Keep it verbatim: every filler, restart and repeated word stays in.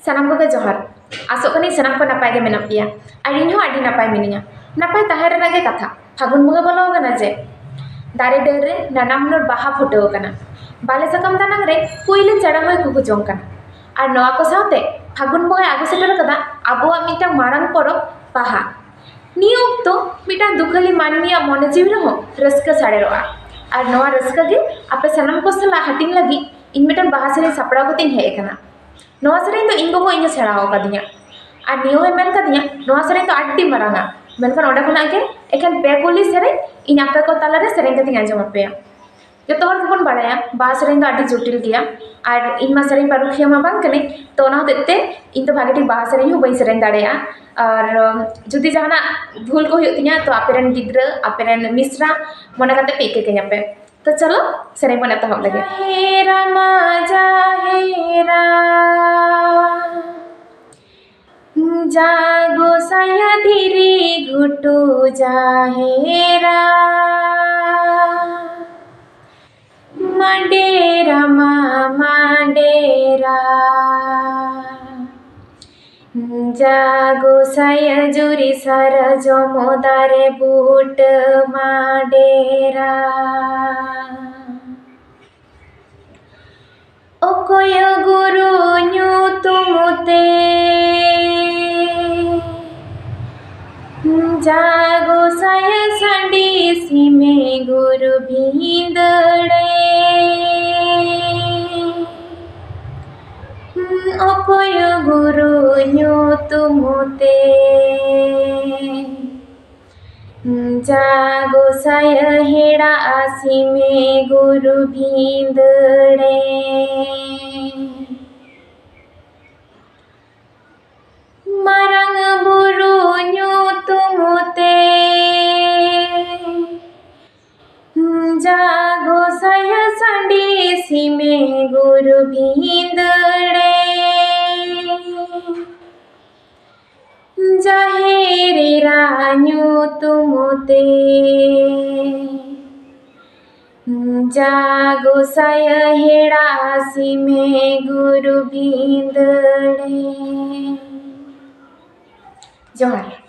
ᱥᱟᱱᱟᱢ ᱠᱚᱜᱮ ᱡᱚᱦᱟᱨ᱾ ᱟᱥᱚᱜ ᱠᱟᱹᱱᱟᱹᱧ ᱥᱟᱱᱟᱢ ᱠᱚ ᱱᱟᱯᱟᱭ ᱜᱮ ᱢᱮᱱᱟᱜ ᱯᱮᱭᱟ, ᱟᱨ ᱤᱧ ᱦᱚᱸ ᱟᱹᱰᱤ ᱱᱟᱯᱟᱭ ᱢᱤᱱᱟᱹᱧᱟ᱾ ᱱᱟᱯᱟᱭ ᱛᱟᱦᱮᱸ ᱨᱮᱱᱟᱜ ᱜᱮ ᱠᱟᱛᱷᱟ᱾ ᱯᱷᱟᱹᱜᱩᱱ ᱵᱚᱸᱜᱟ ᱵᱚᱞᱚ ᱟᱠᱟᱱᱟ ᱡᱮ, ᱫᱟᱨᱮ ᱰᱟᱹᱨ ᱨᱮ ᱱᱟᱱᱟ ᱦᱩᱱᱟᱹᱨ ᱵᱟᱦᱟ ᱯᱷᱩᱴᱟᱹᱣ ᱟᱠᱟᱱᱟ᱾ ᱵᱟᱞᱮ ᱥᱟᱠᱟᱢ ᱫᱟᱱᱟᱝ ᱨᱮ ᱠᱩᱭᱞᱤ ᱪᱮᱬᱮ ᱦᱚᱸᱭ ᱠᱩᱠᱩ ᱡᱚᱝ ᱠᱟᱱᱟ᱾ ᱟᱨ ᱱᱚᱣᱟ ᱠᱚ ᱥᱟᱶᱛᱮ ᱯᱷᱟᱹᱜᱩᱱ ᱵᱚᱸᱜᱟᱭ ᱟᱹᱜᱩ ᱥᱮᱴᱮᱨ ᱟᱠᱟᱫᱟ ᱟᱵᱚᱣᱟᱜ ᱢᱤᱫᱴᱟᱝ ᱢᱟᱨᱟᱝ ᱯᱚᱨᱚᱵᱽ, ᱵᱟᱦᱟ᱾ ᱱᱤᱭᱟᱹ ᱚᱠᱛᱚ ᱢᱤᱫᱴᱟᱝ ᱫᱩᱠᱷᱟᱹᱞᱤ ᱢᱟᱹᱱᱢᱤᱭᱟᱜ ᱢᱚᱱᱮ ᱡᱤᱣᱤ ᱨᱮᱦᱚᱸ ᱨᱟᱹᱥᱠᱟᱹ ᱥᱟᱲᱮᱨᱚᱜᱼᱟ᱾ ᱟᱨ ᱱᱚᱣᱟ ᱨᱟᱹᱥᱠᱟᱹ ᱜᱮ ᱟᱯᱮ ᱥᱟᱱᱟᱢ ᱠᱚ ᱥᱟᱞᱟᱜ ᱦᱟᱹᱴᱤᱧ ᱞᱟᱹᱜᱤᱫ ᱤᱧ ᱢᱤᱫᱴᱟᱝ ᱵᱟᱦᱟ ᱥᱮᱨᱮᱧ ᱥᱟᱯᱲᱟᱣ ᱠᱟᱛᱮᱧ ᱦᱮᱡ ᱟᱠᱟᱱᱟ᱾ ᱱᱚᱣᱟ ᱥᱮᱨᱮᱧ ᱫᱚ ᱤᱧ ᱜᱚᱜᱚ ᱤᱧᱮ ᱥᱮᱬᱟ ᱟᱠᱟᱫᱤᱧᱟ᱾ ᱟᱨ ᱱᱤᱭᱟᱹ ᱦᱚᱸᱭ ᱢᱮᱱ ᱠᱟᱫᱤᱧᱟ, ᱱᱚᱣᱟ ᱥᱮᱨᱮᱧ ᱫᱚ ᱟᱹᱰᱤ ᱢᱟᱨᱟᱝᱟ, ᱢᱮᱱᱠᱷᱟᱱ ᱚᱸᱰᱮ ᱠᱷᱚᱱᱟᱜ ᱜᱮ ᱮᱠᱷᱮᱱ ᱯᱮ ᱠᱩᱞᱤ ᱥᱮᱨᱮᱧ ᱤᱧ ᱟᱯᱮ ᱠᱚ ᱛᱟᱞᱟᱨᱮ ᱥᱮᱨᱮᱧ ᱠᱟᱛᱮᱧ ᱟᱸᱡᱚᱢ ᱟᱯᱮᱭᱟ᱾ ᱡᱚᱛᱚ ᱦᱚᱲ ᱜᱮᱵᱚᱱ ᱵᱟᱲᱟᱭᱟ, ᱵᱟᱦᱟ ᱥᱮᱨᱮᱧ ᱫᱚ ᱟᱹᱰᱤ ᱡᱚᱴᱤᱞ ᱜᱮᱭᱟ᱾ ᱟᱨ ᱤᱧ ᱢᱟ ᱥᱮᱨᱮᱧ ᱯᱟᱹᱨᱩᱠᱷᱤᱭᱟᱹ ᱢᱟ ᱵᱟᱝ ᱠᱟᱹᱱᱟᱹᱧ, ᱛᱚ ᱚᱱᱟ ᱦᱚᱛᱮᱡ ᱛᱮ ᱤᱧ ᱫᱚ ᱵᱷᱟᱜᱮ ᱴᱷᱤᱠ ᱵᱟᱦᱟ ᱥᱮᱨᱮᱧ ᱦᱚᱸ ᱵᱟᱹᱧ ᱥᱮᱨᱮᱧ ᱫᱟᱲᱮᱭᱟᱜᱼᱟ᱾ ᱟᱨ, ᱩᱢ, ᱡᱩᱫᱤ ᱡᱟᱦᱟᱱᱟᱜ ᱵᱷᱩᱞ ᱠᱚ ᱦᱩᱭᱩᱜ ᱛᱤᱧᱟ, ᱛᱚ ᱟᱯᱮᱨᱮᱱ ᱜᱤᱫᱽᱨᱟᱹ, ᱟᱯᱮᱨᱮᱱ ᱢᱤᱥᱨᱟ ᱢᱚᱱᱮ ᱠᱟᱛᱮ ᱯᱮ ᱤᱠᱟᱹ ᱠᱟᱹᱧᱟ ᱯᱮ᱾ ᱛᱚ ᱪᱚᱞᱚ, ᱥᱮᱨᱮᱧ ᱵᱚᱱ ᱮᱛᱚᱦᱚᱵ ᱞᱮᱜᱮ᱾ ᱡᱟᱦᱮᱨᱟ ᱢᱟ ᱡᱟᱦᱮᱨᱟ, ᱡᱟ ᱜᱚᱥᱟᱭᱟ ᱫᱷᱤᱨᱤ ᱜᱷᱩᱴᱩ ᱡᱟᱦᱮᱨᱟ, ᱢᱟᱰᱮᱨᱟ ᱢᱟ ᱢᱟᱰᱮᱨᱟ, ᱡᱟ ᱜᱚᱥᱟᱭᱟ ᱡᱩᱨᱤ ᱥᱟᱨᱡᱚᱢ ᱫᱟᱨᱮ ᱵᱩᱴᱟᱹ ᱢᱟᱰᱮᱨᱟ᱾ ᱚᱠᱚᱭ ᱜᱩᱨᱩ ᱧᱩᱛᱩᱢ ᱛᱮ, ᱡᱟ ᱜᱚᱥᱟᱭ ᱥᱟᱺᱰᱤ ᱥᱤᱢᱮ ᱜᱩᱨᱩ ᱵᱷᱤᱸᱫᱟᱹᱲᱮ᱾ ᱚᱠᱚᱭ ᱜᱩᱨᱩ ᱧᱩᱛᱩᱢ ᱛᱮ, ᱡᱟ ᱜᱚᱥᱟᱭ ᱦᱮᱲᱟᱜᱼᱟ ᱥᱤᱢᱮ ᱜᱩᱨᱩ ᱵᱷᱤᱸᱫᱟᱹᱲᱮ᱾ ᱢᱟᱨᱟᱝ ᱵᱩᱨᱩ ᱧᱩᱛᱩᱢ ᱛᱮ, ᱡᱟ ᱜᱚᱥᱟᱭ ᱥᱟᱺᱰᱤ ᱥᱤᱢᱮ ᱜᱩᱨᱩ ᱵᱷᱤᱸᱫᱟᱹᱲᱮ᱾ ᱡᱟᱦᱮᱨ ᱮᱨᱟ ᱧᱩᱛᱩᱢ ᱛᱮ, ᱡᱟ ᱜᱚᱥᱟᱭ ᱦᱮᱲᱟ ᱥᱤᱢᱮ ᱜᱩᱨᱩ ᱵᱷᱤᱸᱫᱟᱹᱲᱮ᱾ ᱡᱚᱦᱟᱨ᱾